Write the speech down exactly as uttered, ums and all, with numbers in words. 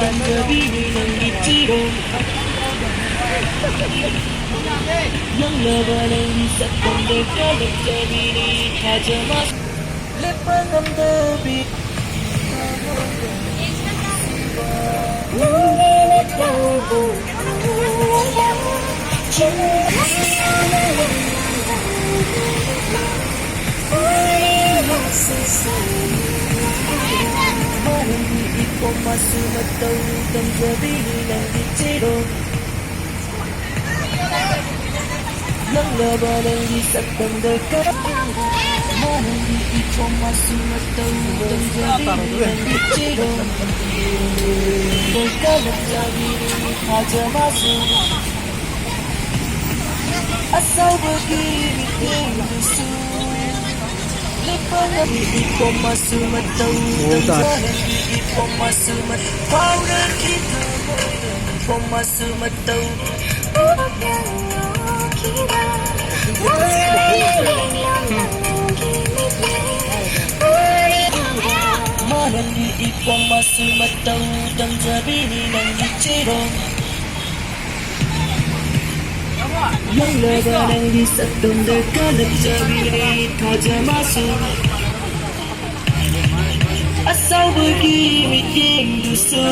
ꯇꯝꯖꯕꯤꯅꯤ ꯅꯪꯒꯤ ꯆꯤꯔꯣ꯫ ꯅꯪꯂꯕ ꯅꯪꯒꯤ ꯁꯛꯇꯝꯗ ꯀꯜꯂꯛꯆꯕꯤꯅꯤ ꯊꯥꯖꯕ ꯂꯦꯞꯄ ꯉꯝꯗꯕꯤ꯫ ꯃꯔꯝꯗꯤ ꯏꯄꯣꯝ ꯃꯆꯨ ꯃꯇꯧ ꯇꯝꯖꯕꯤꯅꯤ ꯅꯪꯒꯤ ꯆꯤꯔꯣ꯫ ꯅꯪꯂꯕ ꯅꯪꯒꯤ ꯁꯛꯇꯝ ꯗꯔꯀꯥꯔ꯫ ꯃꯔꯝꯗꯤ ꯏꯄꯣꯝ ꯃꯆꯨ ꯃꯇꯧ ꯇꯝꯖꯕꯤꯅꯤ ꯅꯪꯒꯤ ꯆꯤꯔꯣ꯫ ꯗꯔꯀꯥꯔ ꯂꯩꯖꯕꯤꯅꯤ ꯊꯥꯖꯕꯁꯨ꯫ ꯑꯁꯥꯎꯕꯒꯤ ꯃꯤꯠꯌꯦꯡꯗꯨꯁꯨ ꯂꯦꯞꯄ ꯉꯝꯃꯤ ꯏꯄꯣꯝ ꯃꯆꯨ ꯃꯇꯧ ꯇꯝꯖꯔꯝꯃꯤ ꯏꯄꯣꯝ ꯃꯆꯨ ꯃꯇꯧ ꯐꯥꯎꯔꯛꯈꯤ ꯊꯃꯣꯏꯗ ꯏꯄꯣꯝ ꯃꯆꯨ ꯃꯇꯧ ꯎꯕ ꯉꯝꯂꯣꯏꯈꯤꯕ ꯃꯔꯝꯗꯤ ꯏꯄꯣꯝ ꯃꯆꯨ ꯃꯇꯧ ꯇꯝꯖꯕꯤꯅꯤ ꯅꯪꯒꯤ ꯆꯤꯔꯣ꯫ ꯅꯪꯂꯕ ꯅꯪꯒꯤ ꯁꯛꯇꯝꯗ ꯀꯜꯂꯛꯆꯕꯤꯅꯤ ꯊꯥꯖ ꯃꯥꯁꯨ꯫ ꯑꯁꯥꯎꯕꯒꯤ ꯃꯤꯠꯌꯦꯡꯗꯨꯁꯨ